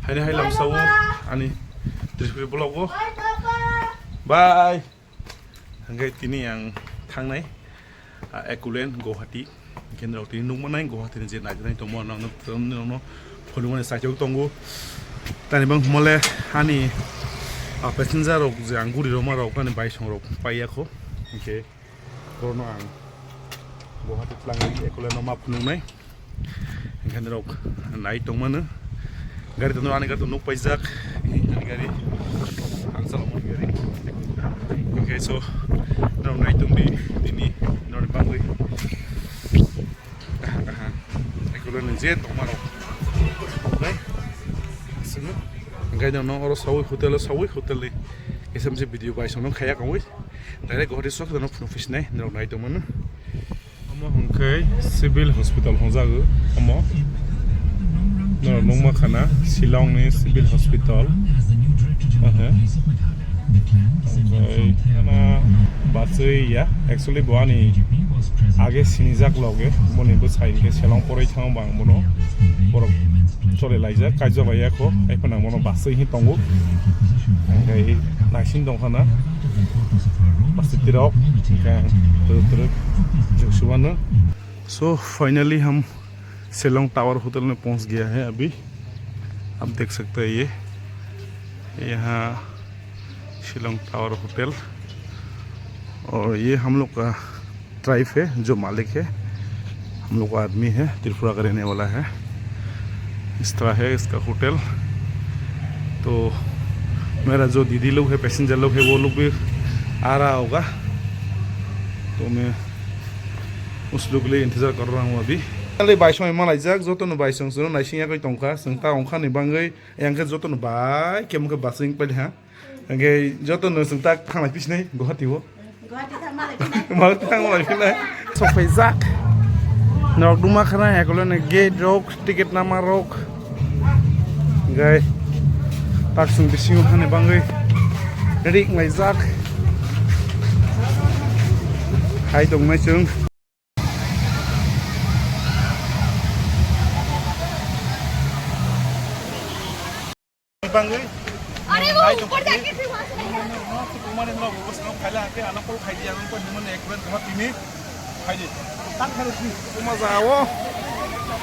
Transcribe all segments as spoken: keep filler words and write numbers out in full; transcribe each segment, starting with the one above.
Haino hai lamsao ani Tripuri vlog o. Bye. Hingke tini ang thangnai, ah, Ekulen, Guwahati. Hingke norok tini nukmanai Guwahati ni je naithanai tongmo, norokno, norokno phunukmani saichok tongo. Tani bang humale ani, ah, passenger rok je ang guri roma rok ani bai song rok paiya kho. Hingke Borokno ang Guwahati twlangwi Ekulen no ma phunuknai. Hingkhe norok nai tongmano. Gari tono ani gari to nuk paijak. Ani gari ang chalokmani gari. Hingkhe so norok nai tongdi tini norokni bangwi. Kaha kaha. Ekulen ni je tongma rok. Nai. Sunu. Hingkhe no oro sawi hotel o sawi hotel ni. S M C video bai sono khaya kongwi. Direct Guwahati sok no phunuk phisnai, norok nai tongmano. Omo hwnkhe civil hospital hwnjago, omo. Norok nukma khana, Shillong ni civil hospital. Oho. Onkhe, ama, bachwi ya, actually, bo ani age sinijak loge, boni bwsai hwnkhe Shillong poroi thango bang bono. Borok chole laijak, kaijak bai ya kho, hai phano ang bono bachwi hin tongo. Hwnkhe, naising tongkha na. Basti tirok, hingke ang turuk turuk jok subano. So, finally हम Shillong tower hotel में पहुंच गया है अभी। आप देख सकते हैं ये, यहाँ शिलोंग टावर होटल। और ये हम लोग का ट्राइब है, जो मालिक है, हम लोग का आदमी है, त्रिपुरा का रहने वाला है। इस तरह है इसका होटल। तो मेरा जो दीदी लोग है, पैसेंजर लोग है, वो लोग भी आ रहा होगा, तो मैं उस लोग के लिए इंतज़ार कर रहा हूँ अभी। Tei bai song malaijak, joto no bai song song naising yagwi tongkha, chwng ta ongkha ni bangwi, yang khe joto no bai khe mokhe basing pali ha. Hingke joto no chwng tak thanglai pisinai Guwahati o. Guwahati thangma lai phinai. Guwahati thangma lai phinai. Sokphaijak. Norok duma khana ekolo ni gate rok, ticket nama rok. Hingke tak chwng bisingo hani bangwi ready wnglaijak. Hai tongnai chwng. Bangwi. अरे वो ऊपर जाके फिर वहाँ से नहीं आता। Tumani no bus no khaila ke ana pol khaidi ang ko dimon ek bar Guwahati ni khaidi. Tak khaidi kuma jao.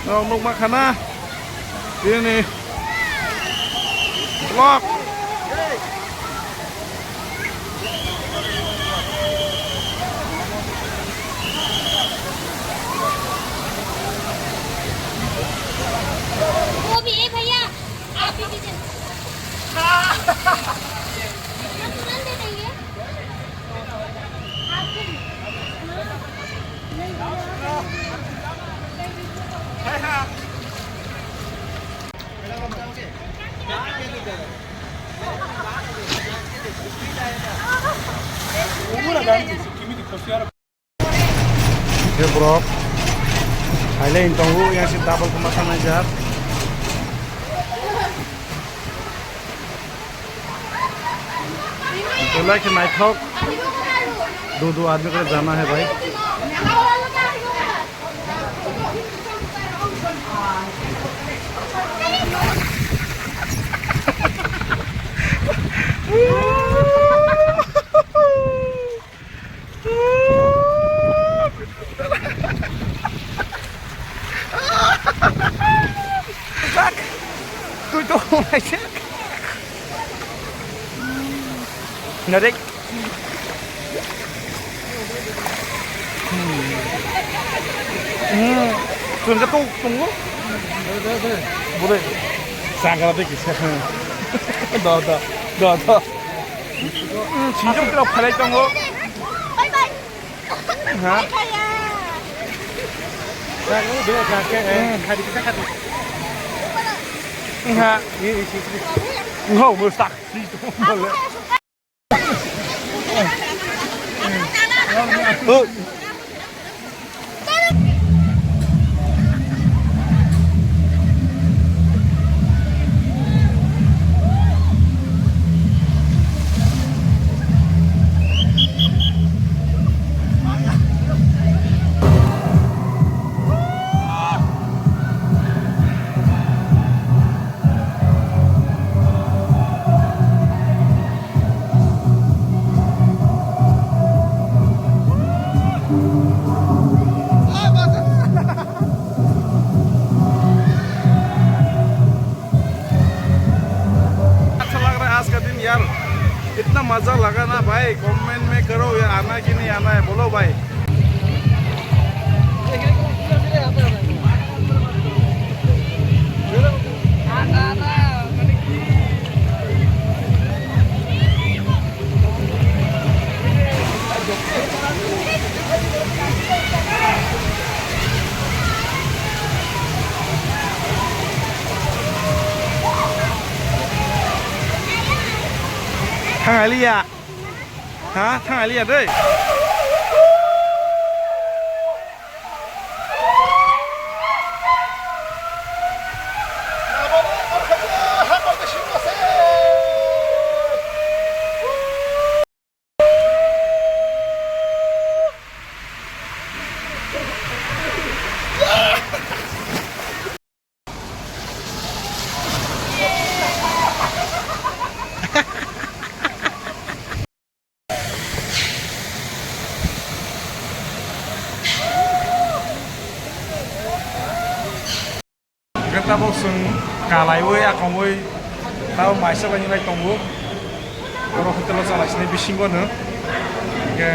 No nukma khana. Ini. Vlog. वो भी ए भैया। आप भी दीजिए। हम तुरंत दे देंगे। आप भी। Hingke borok phailai tongo, yang se double koma tangnai jak. Belai khe naithok. दो दो आदमी को जाना है भाई। Tui to mai se. Narik. Hmm. Tungka tu tunggu. Boleh. Sangkar tu kisah. Do do do do. Hmm, sinjung tu phalai tunggu. Bye bye. Ha? Hai kaya. Hai, oh, dia kakek, eh, hmm. Hari kita hari. Ha. Ini isi. Enggak, mustahil. Oh. इतना मजा लगा ना भाई, कमेंट में करो, ये आना कि नहीं आना है, बोलो भाई। Thang aliya. Ha, thang aliya dei. Hwnkhe tabuk chwng kalaiwi akhongwi tabuk maisa bai nai tongo. Oro hotel o chalaisini bisingo no. Hwnkhe